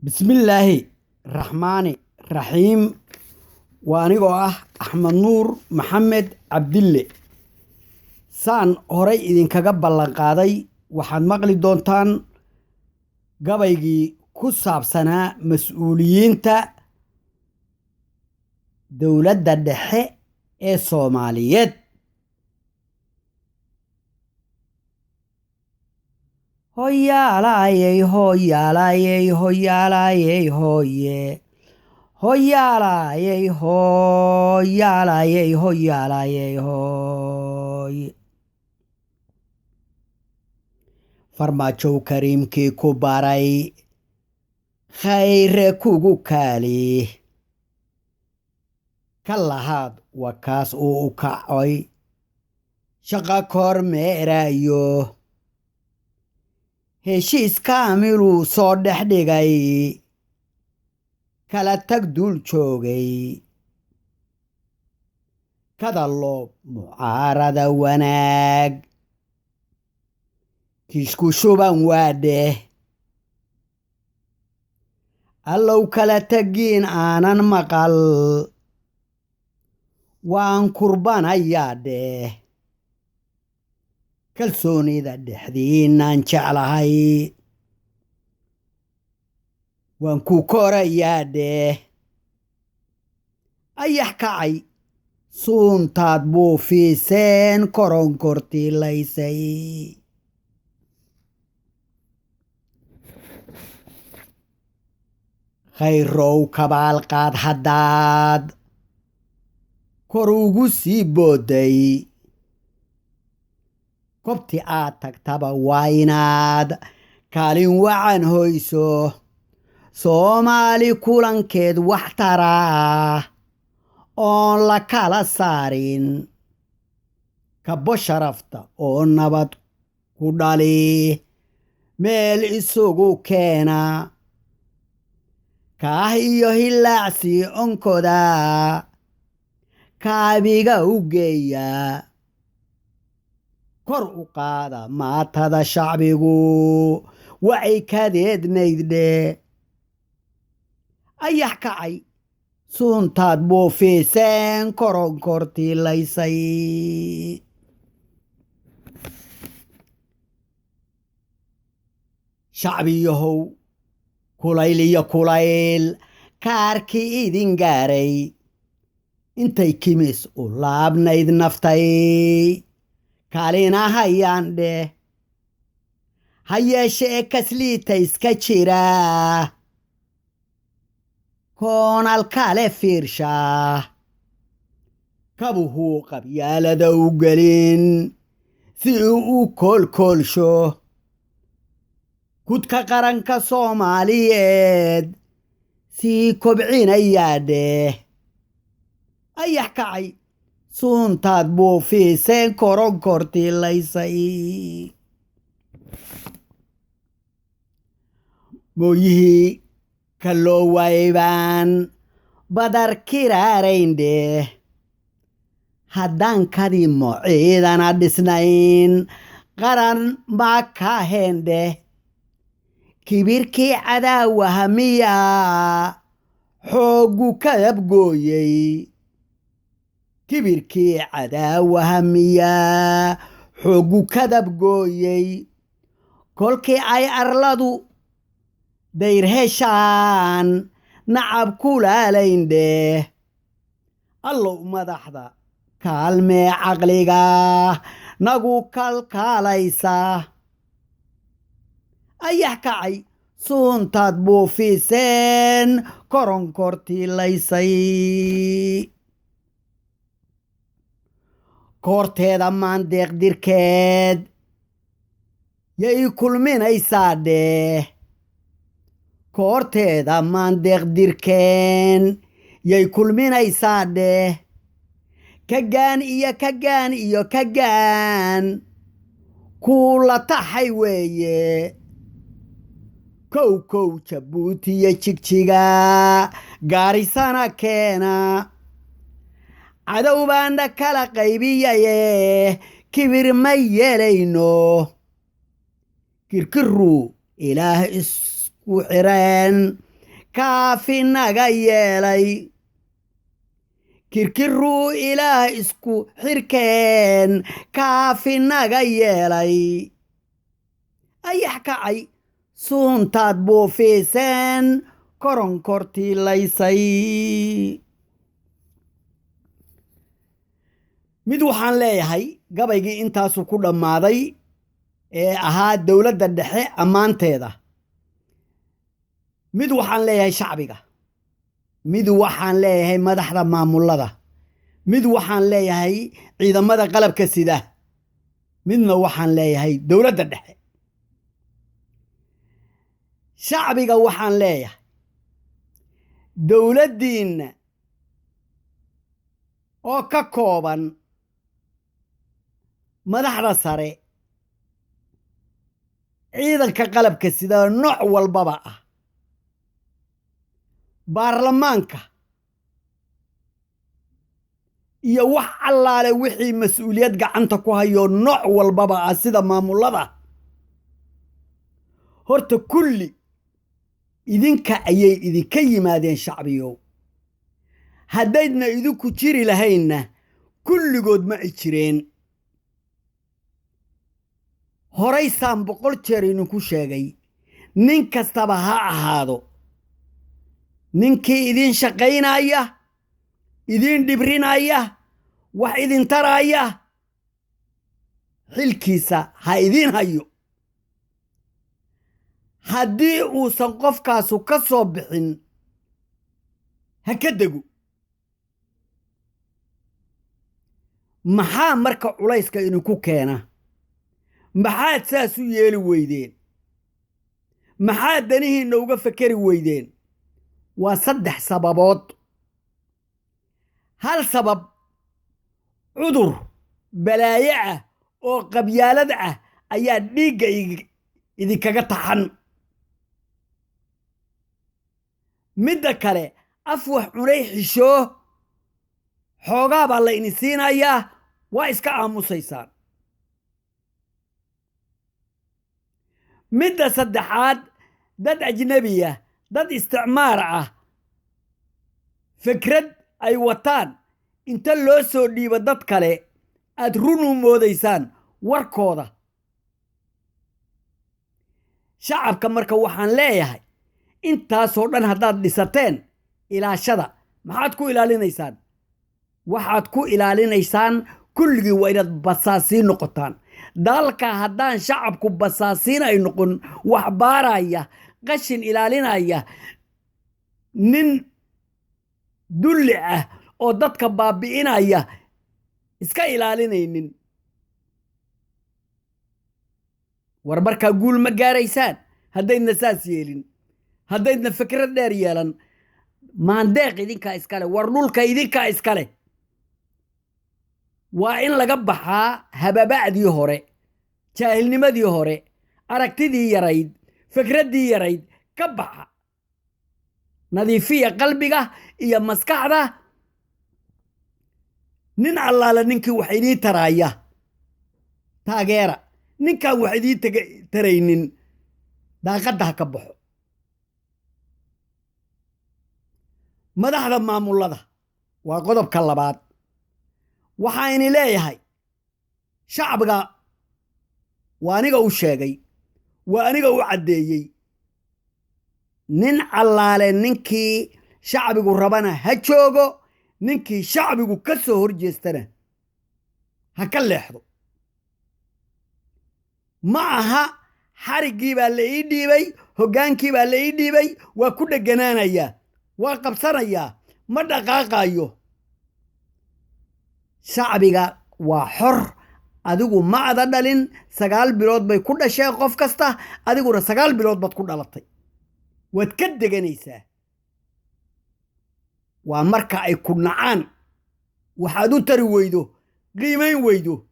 Bismillaahi Raxmaani Raxiim. Waa anigoo ah Axmed Nuur Maxamed Cabdille. Saan horay idinkaga ballan qaaday, waxaad maqli doontaan gabaygii ku saabsanaa mas-uuliyiinta dowladda dhexe ee Soomaaliyeed. Hoyaalayey, hoyaalayey, hoyaalayey, hooye, hoyaalayey, hoyaalayey, hoyaalayey, hooye. Farmaajow kariimkii ku baray, khayre kugu kaali ka lahaad, waa kaas uu u kacay shaqa kormeerayo, heshiis kaamiluu soo dhex dhigay, kala tag dul joogay, kadaloob mucaarada wanaag, kiishku shuban waa dheh. Allow kala tagiin aanan maqal, waan kurbanayaa dheh. Kalsoonida dhexdiinaan jeclahay, waan ku korayaa dheh. Ayax kacay suuntaad buufiiseen, koronkortiilaysay. Khayrow kabaalqaad haddaad kor ugu sii booday, kobti aad tagtaba waa inaad kaalin wacan hoyso. Soomaali kulankeed wax taraa oon la kala saarin, kabo sharafta oo nabad ku dhali, meel isugu keena kaah iyo hilaacsi onkoda, kaabiga u geeya, kor u qaada maatada shacbigu wacay kadeednayd dhe. Ayax kacay suuntaad buufiiseen, koronkortiilaysay. Shacbiyahow kulayl iyo kulayl kaarkii idin gaaray, intay kimis u laabnayd naftay kaalina hayaan dheh. Ha yeeshee kasliita iska jira, koonal kale fiirshaa, kabuhuu qabyaalada u gelin si uu u koolkoolsho kudka qaranka Soomaaliyeed sii kobcinayaa dheh. Ayax kacay suuntaad buufiiseen, koronkortiilaysay. Mooyihii ka loo waayay baan badar kiraarayn dheh. Haddaan kadimo ciidana dhisnayn, qaran ma kaheen dheh. Kibirkii cadaawaha miyaa xooggu kadabgooyey? Kibirkii cadaawaha miyaa xooggu kadabgooyey? Kolkii ay arladu dayr heshaan, nacab kulaalayn dheh. Allow madaxda kaalmee caqliga nagu kalkaalaysa. Ayax kacay suuntaad buufiiseen, koronkortiilaysay. Koorteeda maandeeq dirkeed yay kulminaysaa dheh. Koorteeda maandeeq dirkeen yay kulminaysaa dheh. Kagaan iyo kagaan iyo kagaan kuu la taxay weeye. Kow kow Jabuutiyo Jigjiga Gaarisana keena, cadow baana kala qaybiyaye, kibir ma yeelayno. Kirkiruu Ilaah isku xireen Kaafi naga yeelay. Kirkiruu Ilaah isku xirkeen kaafi naga yeelay. Ayax kacay suuntaad buufiiseen koronkortii laysay. Mid waxaan leeyahay, gabaygii intaasuu ku dhammaaday ee ahaa dowladda dhexe ammaanteeda. Mid waxaan leeyahay shacbiga, mid waxaan leeyahay madaxda maamulada, mid waxaan leeyahay ciidamada qalabka sida, midna waxaan leeyahay dowladda dhexe. Shacbiga waxaan leeyahay, dowladdiinna oo ka kooban madaxda sare, ciidanka qalabka sida nooc walbaba ah, baarlamaanka iyo wax allaale wixii mas-uuliyad gacanta ku hayo nooc walbaba ah sida maamulada, horta kulli idinka ayay idinka yimaadeen shacbiyow. Haddaydna idinku jiri lahaynna, kulligood ma ay jireen. Horaysaan 100 jeer idinku sheegay, nin kastaba ha ahaado, ninkii idin shaqaynaya, idin dhibrinaya, wax idin taraya, xilkiisa ha idiin hayo. Haddii uusan qofkaasu ka soo bixin, ha ka dego. Maxaa marka culayska idinku keena? Maxaad saas u yeeli weydeen? Maxaad danihiinna uga fekeri weydeen? Waa saddex sababood. Hal sabab, cudur balaaye ah oo qabyaalad ah ayaa dhiigga idinkaga taxan. Midda kale, af wax cunay xishoo, xoogaa baa la idin siinayaa, waa iska aamusaysaan. Midda saddexaad, dad ajnebiya, dad isticmaar ah, fikrad ay wataan inta loo soo dhiibo dad kale aad run u moodaysaan warkooda. Shacabka marka waxaan leeyahay, intaasoo dhan haddaad dhisateen, ilaashada. Maxaad ku ilaalinaysaan? Waxaad ku ilaalinaysaan kulligii waa inaad basaasiin noqotaan. Dalka haddaan shacabku basaasiin ay noqon, wax baaraya, qashin ilaalinaya, nin dulli ah oo dadka baabi'inaya iska ilaalinaynin, war markaa guul ma gaaraysaan. Haddaydna saas yeelin, haddaydna fikrad dheer yeelan, maandeeq idinkaa iskale, war dhulka idinkaa iskale. Waa in laga baxaa hababa'dii hore, jaahilnimadii hore, aragtidii yarayd, fikraddii yarayd ka baxa. Nadiifiya qalbiga iyo maskaxda. Nin allaale ninkii wax idiin taraaya taageera, ninkaan wax idiin taraynin daaqadda ha ka baxo. Madaxda maamulada waa qodobka labaad. Waxaayni leeyahay, shacbiga waa aniga u sheegay, waa aniga u caddeeyey, nin allaale ninkii shacbigu rabana ha joogo, ninkii shacbigu ka soo hor jeestana ha ka leexdo. Ma aha xariggii baa la ii dhiibay, hoggaankii baa la ii dhiibay, waa ku dheganaanayaa, waa qabsanayaa, ma dhaqaaqayo. Shacbiga waa xor. Adigu ma ada dhalin, 9 bilood bay ku dhasheen qof kasta, adiguna 9 bilood baad ku dhalatay, waad ka deganaysaa. Waa marka ay ku nacaan, waxaad u tari weydo, qiimayn weydo.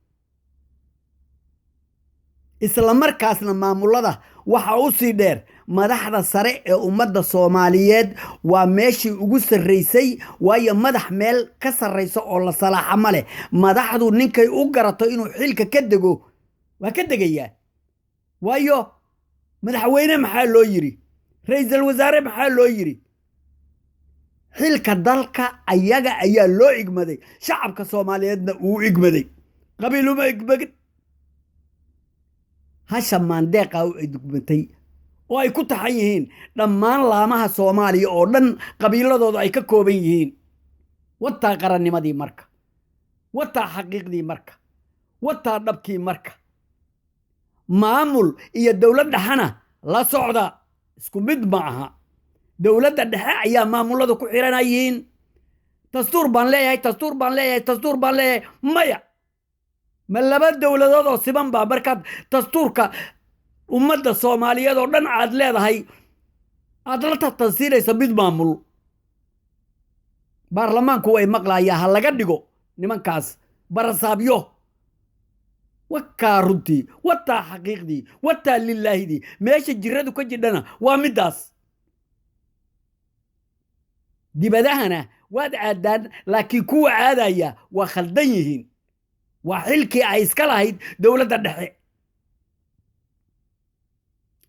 Isla markaasna maamulada waxaa u sii dheer madaxda sare ee ummadda Soomaaliyeed, waa meeshii ugu sarraysay, waayo madax meel ka sarraysa oo la salaaxa ma leh. Madaxdu ninkay u garato inuu xilka ka dego waa ka degayaa. Waayo madaxweyne maxaa loo yidhi? Ra-iisul wasaare maxaa loo yidhi? Xilka dalka ayaga ayaa loo igmaday, shacabka Soomaaliyeedna uu igmaday, qabiiluma igmagin. Hasha maandeeqa u igmatay oo ay ku taxan yihiin dhammaan laamaha Soomaaliya oo dhan, qabiiladooda ay ka kooban yihiin. Wataa qarannimadii marka, wataa xaqiiqdii marka, wataa dhabkii marka. Maamul iyo dowlad dhexena la socda isku mid ma aha. Dowladda dhexe ayaa maamulada ku xiran yihiin. Dastuur baan leeyahay, dastuur baan leeyahay, dastuur baan leeyahay. Maya, ma laba dowladood oo siman baa? Markaad dastuurka ummadda Soomaaliyeed oo dhan aad leedahay, aad la tartansiinaysa mid maamul. Baarlamaanku way maqlayaa, ha laga dhigo nimankaas barasaabyo. Wakaa runtii, wataa xaqiiqdii, wataa lilaahidii. Meesha jiradu ka jidhana waa middaas. Dibadahana waad aadaan, laakiin kuwa aadaya waa khaldan yihiin. Waa xilkii ay iska lahayd dowladda dhexe.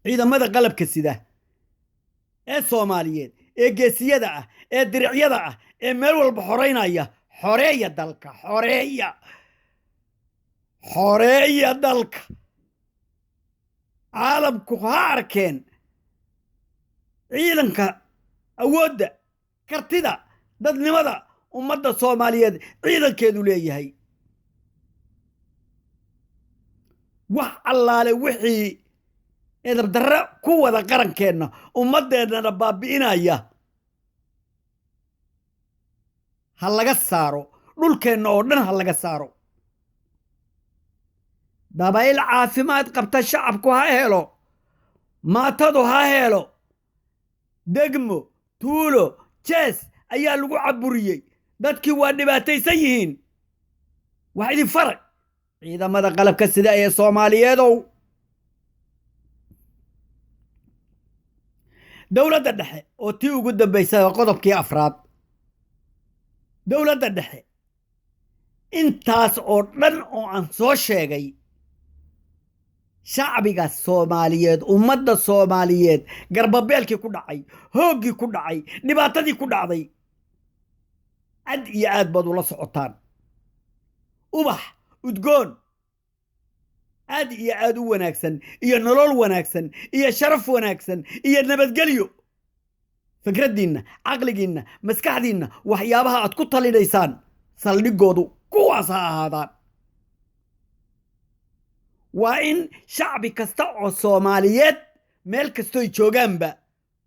Ciidamada qalabka sida ee Soomaaliyeed ee geesiyada ah ee diricyada ah ee meel walba xoreynaya, xoreeya dalka, xoreeya, xoreeya dalka. Caalamku ha arkeen ciidanka awoodda, kartida, dadnimada ummadda Soomaaliyeed ciidankeedu leeyahay. Wax allaale wixii edabdarre ku wada qarankeenna, ummaddeennana baabi'inaya, ha laga saaro dhulkeenna oo dhan, ha laga saaro. Dabayl caafimaad qabta shacabku ha helo, maatadu ha helo. Degmo, tuulo, jees ayaa lagu caburiyey, dadkii waa dhibaataysan yihiin. Wax idin faray ciidamada qalabka sida ee Soomaaliyeedow, dowladda dhexe oo tii ugu dambaysay waa qodobkii afraad. Dowladda dhexe intaas oo dhan oo aan soo sheegay, shacbiga Soomaaliyeed, ummadda Soomaaliyeed, garbabeelkii ku dhacay, hooggii ku dhacay, dhibaatadii ku dhacday, cad iyo aad baad ula socotaan. Ubax udgoon aad iyo aad u wanaagsan iyo nolol wanaagsan iyo sharaf wanaagsan iyo nabadgelyo. Fikraddiinna, caqligiinna, maskaxdiinna, waxyaabaha aad ku talinaysaan saldhigoodu kuwaas ha ahaadaan. Waa in shacbi kasta oo Soomaaliyeed meel kastoy joogaanba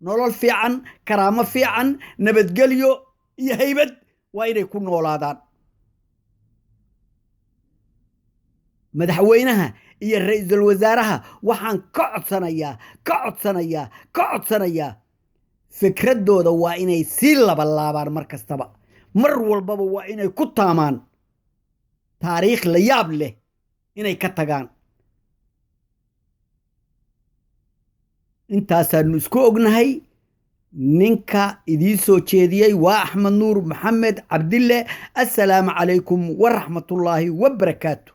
nolol fiican, karaamo fiican, nabadgelyo iyo haybad waa inay ku noolaadaan. Madaxweynaha iyo ra-iisul wasaaraha waxaan ka codsanayaa, ka codsanayaa, ka codsanayaa, fikraddooda waa inay sii labalaabaan mar kastaba, mar walbaba waa inay ku taamaan taariikh la yaab leh inay ka tagaan. Intaasaanu isku ognahay. Ninka idiin soo jeediyey waa Axmed Nuur Maxamed Cabdille. Assalaamu calaykum waraxmatullaahi wabarakaatu.